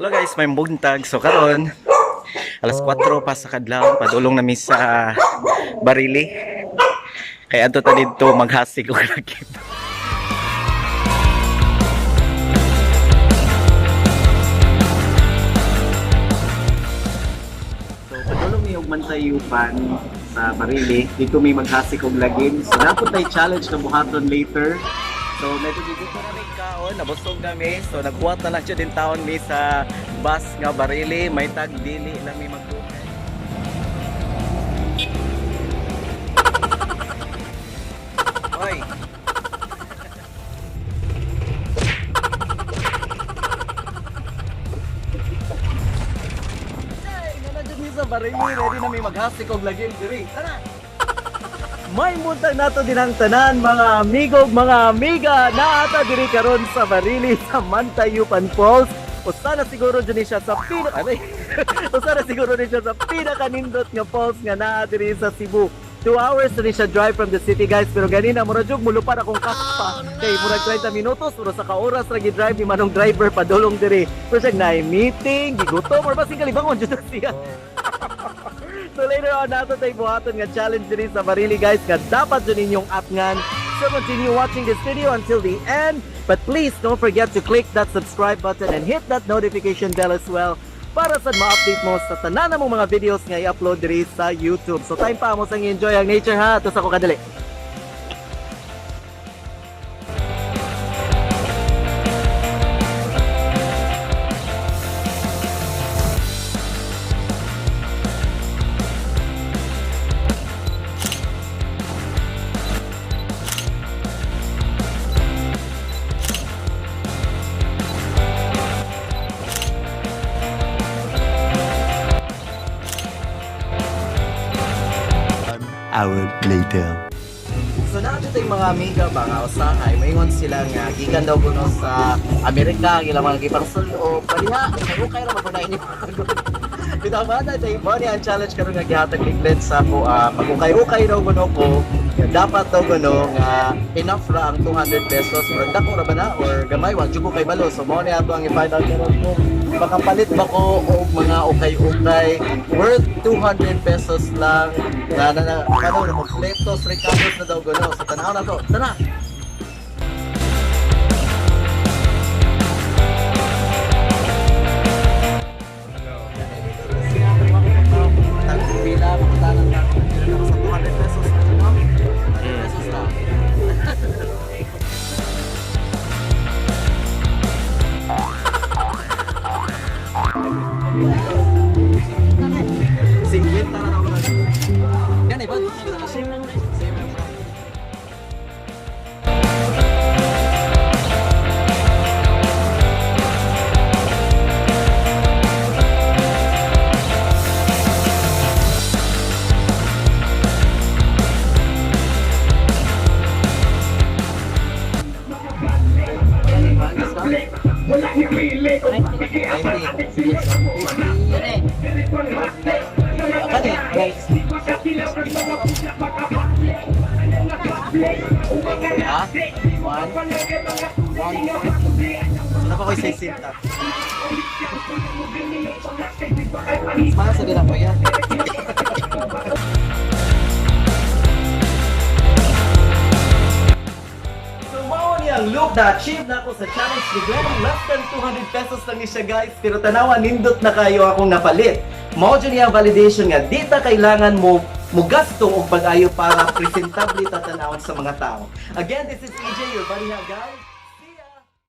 Hello guys, may buntag. So karon alas 4 pa sa kadlawon, padulong na mi sa Barili. Kay adto ta didto maghasig og lagim. So padulong mi og Mantayupan sa Barili. Dito mi maghasik og lagim. So naa pod tay challenge na buhaton later. So medyo gigutom na mi kaon, nabusog kami. So naghuwat na lang siya din taon mi sa bus nga Barili, may tag dili lang mi magdugay. Oy. Ay, nana mi sa Barili, ready na mi maghasik og lagim diri. Tara. May muntag nato din ang tanan mga amigo ug mga amiga, naata diri karon sa Barili sa Mantayupan Falls. Usa na siguro dyan siya sa pinaka Aray. Usa na siguro ni siya sa pinakanindot nga falls nga naa diri sa Cebu. 2 hours na ni siya drive from the city, guys, pero ganina mura jug mulupad akong kaspa kay murag 30 minutos mura sa ka oras ra gi-drive ni manong driver padulong diri, pero siya naay meeting, gigutom or basing kalibangon jud na siya. So later on, nato tayo buhaton nga challenge diri sa Barili, guys, nga dapat jud ninyong atngan. So continue watching this video until the end. But please don't forget to click that subscribe button and hit that notification bell as well para sa ma-update mo sa tanan mong mga videos nga i-upload diri sa YouTube. So time pa mo sang enjoy ang nature ha. Ito sa ko kadali. Hour later. So naa tayo mga amiga ba nga usahay maingon sila nga gikan daw kuno sa Amerika ang ilang mga gipangsul-ob paliha kay ukay ra man ini. Bitaw ba na tayo mo ang challenge karon nga gihatag ni Glenn sa ako, pag ukay-ukay daw kuno ko nga dapat daw kuno nga enough ra ang 200 pesos, murag dako ra ba na or gamay, wa jud ko kay balo. So mao ni ato ang i-find out karon kung makapalit ba ko og mga ukay-ukay worth 200 pesos lang na na na ano na kompleto sa recados na daw kuno. So tanaw na to, tana. Pila, makatanan na sa 200 pesos na, no? 200 pesos na. 50 na ako na. Yan, iba. Same lang. Same lang. Kani, guys. Ha? One? 140. So, na pa ko'y 60. Para sa din ako yan. So mao ni ang look na achieve na ako sa challenge ni Glenn. Less than 200 pesos lang ni siya, guys. Pero tanawa, nindot na kayo akong napalit. Mao jud niya ang validation nga di ta kailangan mo mugasto og pag-ayo para presentable ta tanawon sa mga tao. Again, this is EJ, your buddy ha, guys.